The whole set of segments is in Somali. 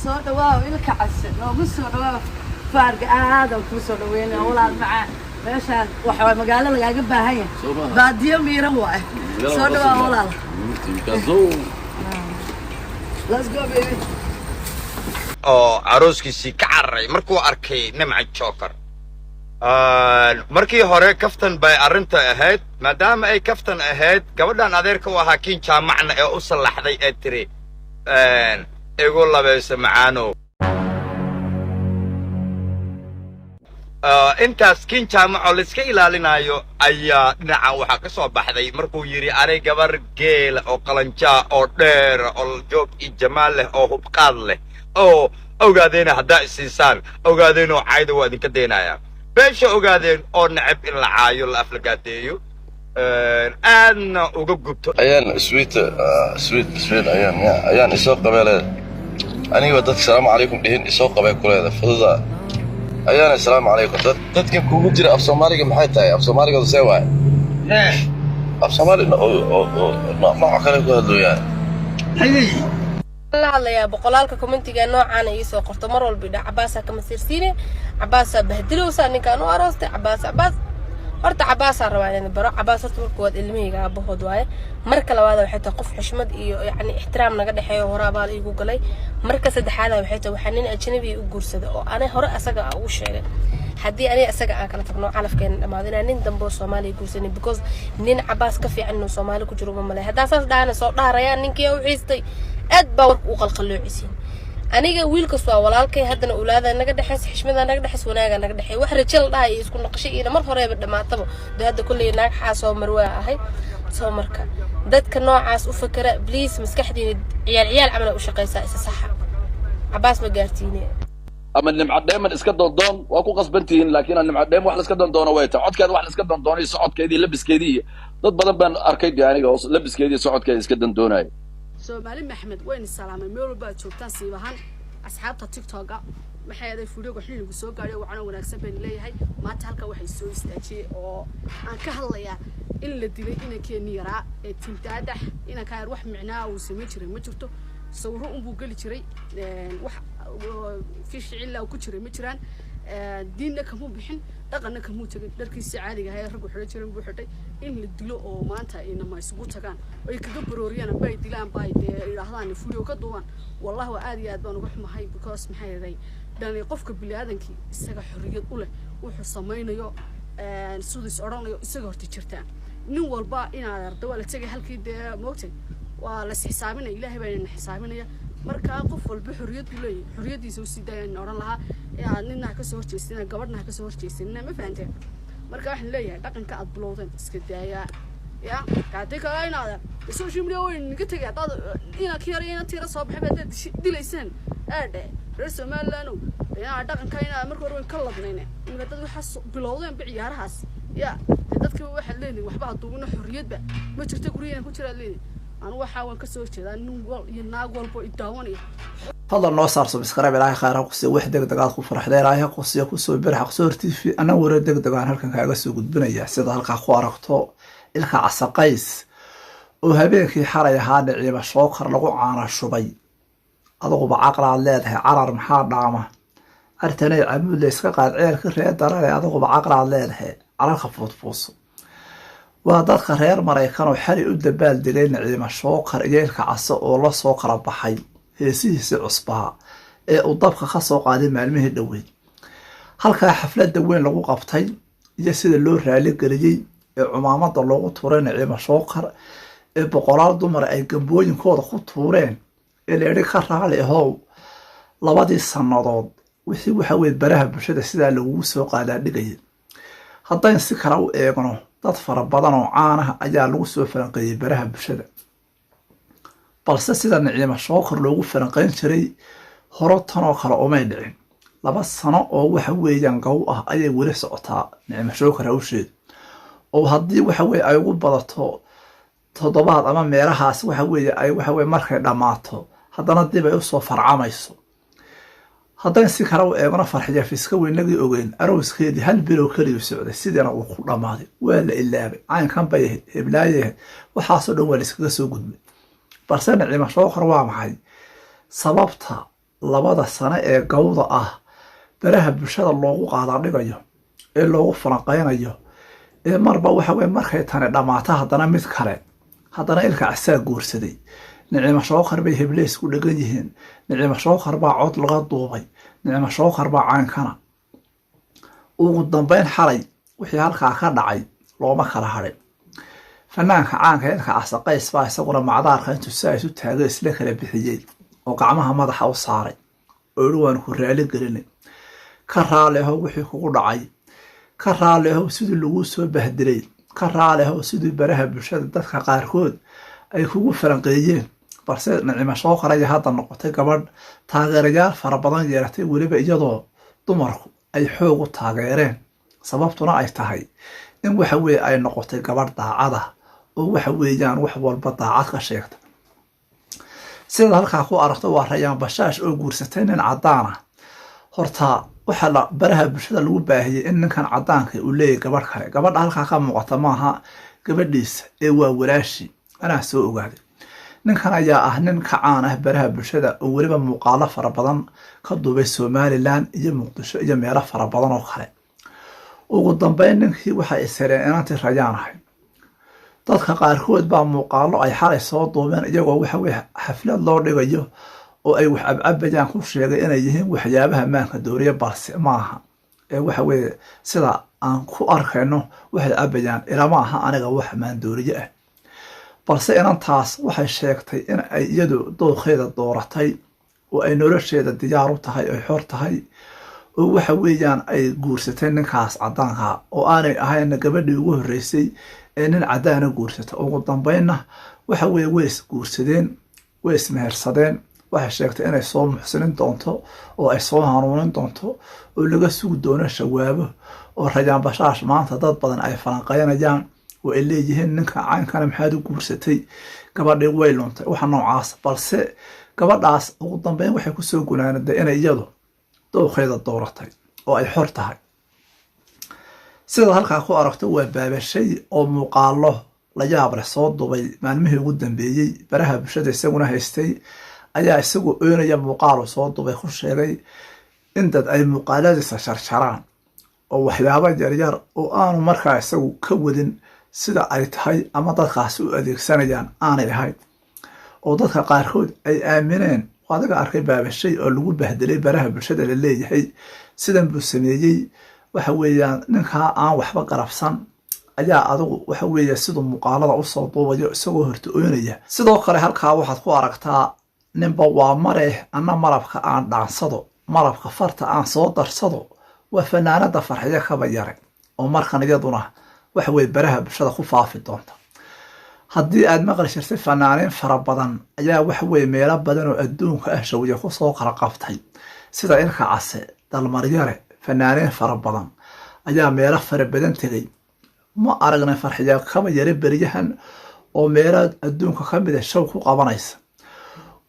Soo dhawaaw, Ilka Case, noogu soo dhawaaw faarga. Aadan kuu soo dhaweynaya, walaal macaan. Meeshaan waxa waay magaalo lagaaga baahan yahay. Soo maaha? Baadiyo miiran waaye. Soo dhawaaw, walaal. Let's go, baby. Oo arooskiisii ka cararay markuu arkay Nimca Joker. Markii hore kaftan bay arrinta ahayd. Maadaama ay kaftan ahayd, gabadhan adeerka u ahaa Kiin Jaamacna ee u sallaxday ee tiri "Igu labayso macaanow", intaas Kiin Jaamacoo layska ilaalinayo ayaa dhinacan waxaa ka soo baxday markuu yidhi anay gabar geela oo qalanjaa oo dheer oo joog iyo jamaal leh oo hubqaad leh oo Ogaadeena haddaa isiisaan, Ogaadeen oo cayda waa idinka daynaya. Beesha Ogaadeen oo neceb in la caayo, la aflagaadeeyo, aadna uga gubto. Ayaan sweet, sweet, sweet. Ayaan ya ayaan isoo qabee leeda. Aniga dadka "Salaamu calaykum" dhihin, "Isoo qabee" kuleeda fududa. Ayaan "Asalaamu calaykum" dad dadkan kugu jira. Af Soomaaliga maxay tahay? Af Soomaaliga see waay? Af Soomaali nooc kale ku hadlooyaan. La hadlayaa boqolaalka commentiga noocaana iisoo qorto mar walba idha: "Cabaasaa kama siirsiine, Cabaasaa bahdilowsaa, ninkaan u aroostay Cabaas." Cabaas horta, Cabaasaa rabaa inaan baro. Cabaas horta marka waad ilmahayga aabahood waaye. Marka labaad waxay tahay qof xushmad iyo yacni ixtiraam naga dhexeeyo, hore abaal iigu galay. Marka saddexaada waxay tahay waxaa nin ajnabi u guursaday oo anay hore asaga aan ugu sheegay haddii aniga isaga aan kala tagno, calafkeena dhamaado, inaan nin dambe oo Soomaaliya guursanin, because nin Cabaas ka fiican inuu Soomaali ku jiro uma malay. Haddaa saas dhahana soo dhaarayaan ninkii u xiistay, aad baa warka u qalqaloocisiin. Aniga wiilkas waa walaalkay, haddana ulaada naga dhexeysa, xishmada naga dhexeysa, wanaaga naga dhexeey. Wax rajo la dhahay iyo isku naqasho iyo mar horeeba dhamaataba de. Hadda kolley naag xaasoo marwaa ahay. Soo marka dadka noocaas u fakera, please, maskaxdiina ciyaal ciyaal camal u shaqeysaa, isa saxa. Cabaas ma gaartiine. Ama Nimco Dheeman iska doondoon, waa ku qasban tihiin, laakiin aan Nimco Dheeman wax la iska doondoono way tahay. Codkeeda wax la iska doondoono iyo socodkeedii, labiskeedii iyo dad badan baan arkay de aniga oo labiskeedii iyo socodkeeda iska dandoonaya. Soomaali Maxmed wayna salaamay meel walba aad joogtaan, siibahan asxaabta TikToka. Maxay aday videoga xilligu soo gaadhay? Wacana wanaagsan bayna leeyahay. Maanta halkan waxay soo istaajiyey oo aan ka hadlayaa in la dilay inankeenni yaraa ee Timdaadax. Inankaa yar wax micnaa uu samayn jiray ma jirto. Sawiro unbuu geli jiray, wax fish cilla ku jiray ma jiraan. Diinna kamuu bixin, dhaqanna kamuu tegin. Dharkiisi caadiga ahaa ee raggu xidhan jiran buu xidhay. In la dilo oo maanta inama isugu tagaan oo ay kaga barooriyaan amba ay dilaan ba ay dee yidhaahdaan video ka duubaan, wallahi waa aad iyo aad baan uga xumahay, because maxay ahaday dhani qofka biniaadankii isaga xorriyad u leh wuxuu samaynayo, siduu is odhanayo isaga horta jirtaa. Nin walba inaad arda waa la tegay halkii dee moogtay, waa la is xisaabinaya, Ilaahay baa ina xisaabinaya. Marka qof walba xorriyad buu leeyahay, xorriyaddiisa usii daayaan odhan lahaa inaad nina ha kasoo horjeysina, gabadhna ha kasoo horjeysanina, ma fahanteen? Marka waxaan leeyahay dhaqanka aad bilowdeen iska daayaa ya. Haddii kale inaad social media way naga tegay, haddaad inaad ka yar ina tira soo baxay haddaad dilaysaan aadhe reer Somaliland inaad dhaqanka inaad marka hore wayn ka ladnayne. Imika dad waxaa bilowdeenba ciyaarahaas ya dee dadkiiba waxaad leedihin waxba haduubina, xorriyadba ma jirto, guryaheena ku jiraad leedihin. Anu waxaa waan kasoo horjeedaa nin wal iyo naag walbo i daawanaya. Fadlan noo saar subscribe. Ilaahay khayr ha ku siiyo. Wax deg deg aad ku farxda Ilaahay ha ku siiyo. Kusoo bir Xaqsoor TV. Anna warar deg deg aan halkan kaaga soo gudbinaya. Sida halkaa ku aragto, Ilka Casaqays oo habeenkii xalay ahaa Niciima Shookar lagu caana shubay. Aduguba caqlaad leedahay, carar maxaa dhaama? Artanay camuud la iska qaad ceelka reer darale. Aduguba caqlaad leedahay, calalka fuudfuuso. Waa dadka reer Maraykan oo xalay u dabaal dilay Naciima Shookar iyo Ilka Case oo lasoo kala baxay heesihiisii cusbaa ee uu dabka ka soo qaaday maalmihii dhowey. Halkaa xafladda weyn lagu qabtay iyo sida loo raaligeliyey ee cumaamada loogu tuuray Naciima Shookar ee boqolaal dumar ay gambooyinkooda ku tuureen ee la yidhi "Ka raali ahow labadii sannadood wixii waxa weye baraha bulshada sidaa lagugu soo qaadaa dhigaya." Haddayn si kale u eegno, dad fara badan oo caanah ayaa lagu soo falanqeeyey baraha bulshada, balse sida Naciima Shookar loogu falanqeyn jiray horo tanoo kale umay dhicin. 2 sano oo waxa weeyaan gaw ah ayay weli socotaa Naciima Shookar hawsheedu, oo haddii waxa weye ay ugu badato toddobaad ama meelahaas waxa weeye ay waxa weye markay dhammaato haddana dib ay usoo farcamayso. Haddayn si kale u eegno, Farxiya Fiska weynagii ogeyn arooskeedii hal bilow keliyu socday, sidiina uu ku dhammaaday, waa la ilaabay. Caynkan bay ahayd, heblaayahayd, waxaasoo dhan waa la iskaga soo gudbay. Balse Naciima Shookar waa maxay sababta? 2 sano ee gawda ah baraha bulshada loogu qaadadhigayo ee loogu falanqaynayo ee marba waxa weye markay tani dhammaato haddana mid kale, haddana Ilka Casaa guursaday, Nicimo Shookar bay hebleys ku dhegan yihiin, Nicimo Shookar baa cod laga duubay, Nicimo Shookar baa caynkana. Ugu dambeyn xalay wixii halkaa ka dhacay looma kala hadhin. Fanaanka caanka Ilka Casaqays baa isaguna macdaarka intuu si isu taagay isla kala bixiyey oo gacmaha madaxa u saaray oo yidhi waan ku raali gelinay, ka raali ahow wixii kugu dhacay, ka raali ahow sidii laguu soo bahdilay, ka raali ahow sidii baraha bulshada dadka qaarkood ay kugu falanqeeyeen. Balse Nicimo Shookar ayaa hadda noqotay gabadh taageerayaal fara badan yeelatay, weliba iyadoo dumarku ay xoog u taageereen, sababtuna ay tahay in waxa weeye ay noqotay gabadh daacada oo waxa weeyaan wax walba daacad ka sheegta. Sida halkaa ku aragto waa Rayaan Bashaash oo guursatay nin caddaan ah. Horta waxaa la baraha bulshada lagu baahiyey in ninkan caddaanka uu leeyahay gabadh kale. Gabadha halkaa ka muuqata maaha gabadhiisa ee waa walaashi, anaa soo ogaaday. Ninkan ayaa ah nin ka caan ah baraha bulshada oo weliba muuqaalo fara badan ka duubay Somaliland iyo Muqdisho iyo meelo fara badan oo kale. Ugu dambeyn ninkii waxay ishereen inantii Rayaan ahay. Dadka qaarkood baa muuqaalo ay xalay soo duubeen iyagoo waxa weye xaflad loo dhigayo oo ay wax cabcabayaan ku sheegay inay yihiin waxyaabaha maanka dooriya, balse maaha ee waxa weeye sida aan ku arkayno waxay cabayaan ilama aha aniga wax maandooriye ah. Balse inantaas waxay sheegtay in ay iyadu dooqeeda dooratay oo ay nolosheeda diyaar u tahay, ay xor tahay, oo waxa weeyaan ay guursatay ninkaas caddaanka oo aanay ahayn gabadhii ugu horreysay ee nin caddaana guursata. Ugu dambeynna waxa weeye way is guursadeen, way ismehersadeen. Waxay sheegtay inay soo muxsinin doonto oo ay soo hanuunin doonto oo laga sugi doono shawaabo. Oo Rayaan Bashaash maanta dad badan ay falanqaynayaan oo ay leeyihiin ninka caynkana maxaad u guursatay, gabadhii way luntay, waxa noocaas. Balse gabadhaas ugu dambeyn waxay kusoo gunaanaday inay iyadu dowqeeda dooratay oo ay xor tahay. Sida halkaa ku aragto waa Baabashay oo muuqaalo la yaab leh soo duubay maalmihii ugu dambeeyey baraha bulshada isaguna haystay, ayaa isagoo oynaya muuqaalu soo duubay ku sheegay in dad ay muuqaaladiisa sharjaraan oo waxyaabo yaryar oo aanu markaa isagu ka wadin sida ay tahay ama dadkaasi u adeegsanayaan aanay ahayn, oo dadka qaarkood ay aamineen. Adiga arkay Baabashay oo lagu bahdilay baraha bulshada la leeyahay sidan buu sameeyey. Waxa weeyaan ninkaa aan waxba garabsan ayaa adigu waxa weeye siduu muuqaalada usoo duubayo isagoo horta oynaya. Sidoo kale halkaa waxaad ku aragtaa ninba waa mareh, anna malabka aan dhaansado, malabka farta aan soo darsado. Waa fanaanada Farxiyo Kaba Yare oo markan iyaduna waxa weye baraha bulshada ku faafi doonta. Haddii aad maqli jirtay fanaaniin fara badan ayaa waxa weye meelo badan oo adduunka ah shawiye kusoo kala qabtay, sida Ilka Case, Dalmaryare, fanaaniin fara badan ayaa meelo fara badan tegay. Ma aragnay Farxiyo Kaba Yare beryahan oo meelo adduunka ka mid a shaw ku qabanaysa.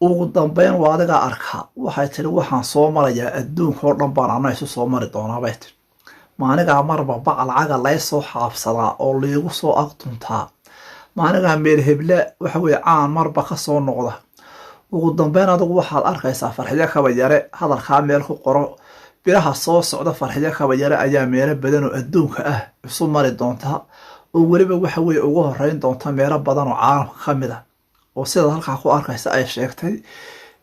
Ugu dambeyn waa adigaa arkaa, waxay tiri waxaan soo marayaa adduunka oo dhan baan anna isu soo mari doonaa bay tiri. Maanigaa marba bac lacaga lay soo xaabsadaa oo liigu soo agtuntaa, maanigaa meel heble waxa weye caan marba ka soo noqda. Ugu dambeyn adigu waxaad arkaysaa Farxiyo Kaba Yare hadalkaa meel ku qoro, bilaha soo socda Farxiyo Kaba Yare ayaa meelo badan oo adduunka ah isu mari doonta, oo weliba waxa weye ugu horeyn doonta meelo badan oo caalamka ka mid ah, oo sidaad halkaa ku arkaysa ay sheegtay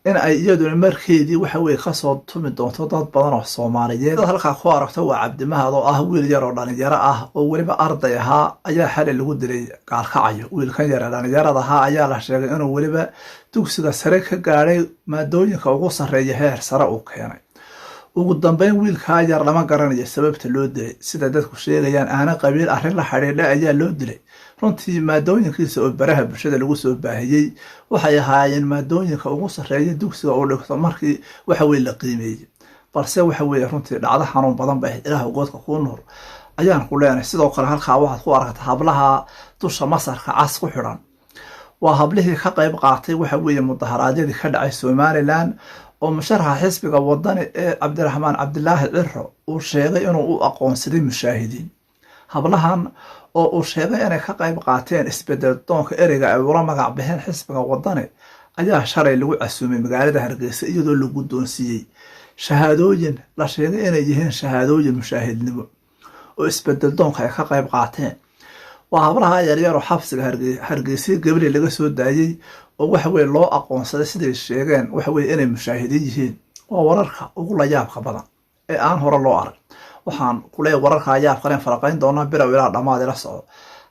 in ay iyaduna markeedii waxa weye kasoo tumi doonto dad badan oo Soomaaliyeed. Sidaad halkaa ku aragto waa Cabdimahad oo ah wiil yar oo dhalinyaro ah oo weliba arday ahaa ayaa xalay lagu dilay Gaalkacayo. Wiilkan yar ee dhalinyarada ahaa ayaa la sheegay inuu weliba dugsiga sare ka gaadhay, maadooyinka ugu sarreeya heer sare uu keenay. Ugu dambeyn wiilkaa yar lama garanayo sababta loo dilay, sida dadku sheegayaan aana qabiil arrin la xidhiidha ayaa loo dilay. Runtii maadooyinkiisa oo baraha bulshada lagu soo baahiyey waxay ahaayeen maadooyinka ugu sarreeya dugsiga uu dhigto markii waxa weye la qiimeeyey. Balse waxa weeye runtii dhacdo xanuun badan bay ahayd. Ilaah goodka kuu nuur ayaan ku leenahay. Sidoo kale halkaa waxaad ku aragtaa hablaha dusha masarka cas ku xidhan, waa hablihii ka qayb qaatay waxa weeye mudaharaadyadii ka dhacay Somaliland oo musharaxa xisbiga Wadani ee Cabdiraxmaan Cabdilaahi Ciro uu sheegay inuu u aqoonsaday mushaahidiin. Hablahan oo uu sheegay inay ka qayb qaateen isbedel doonka ereyga ay ula magac baxeen xisbiga Wadani Ayaa shalay lagu casuumay magaalada Hargeysa, iyadoo la guddoonsiiyey shahaadooyin la sheegay inay yihiin shahaadooyin mushaahidnimo oo isbedel doonka ay ka qayb qaateen. Waa hablaha yaryar oo xabsiga Hargeysa Gabiley laga soo daayey oo waxa weye loo aqoonsaday, siday sheegeen, waxa weye inay mushaahidiin yihiin. Waa wararka ugu layaabka badan ee aan hore loo arag. Waxaan kuleeyahay, wararka yaabkaleen faraqayn doonaa, bilow ilaa dhammaad ila soco.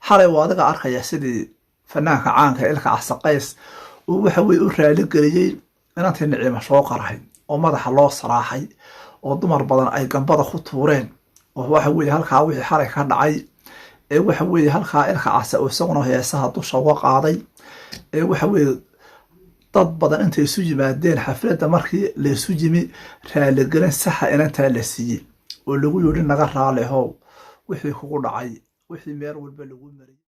Xalay waa adiga arkaya sidii fanaanka caanka Ilka Casaqays uu waxa weye u raaligeliyey inantii Niciimo soo qarahay oo madaxa loo saraaxay oo dumar badan ay gambada ku tuureen, oo waxa weye halkaa wixii xalay ka dhacay ee waxa weeye halkaa Ilka Case uu isaguna heesaha dusha uga qaaday, ee waxa weeye dad badan intay isu yimaadeen xafladda markii laysu yimi raaligelin saxa inantaa la siiyey oo lagu yidhi: "Naga raali how wixii kugu dhacay, wixii meel walba lagu mariyay."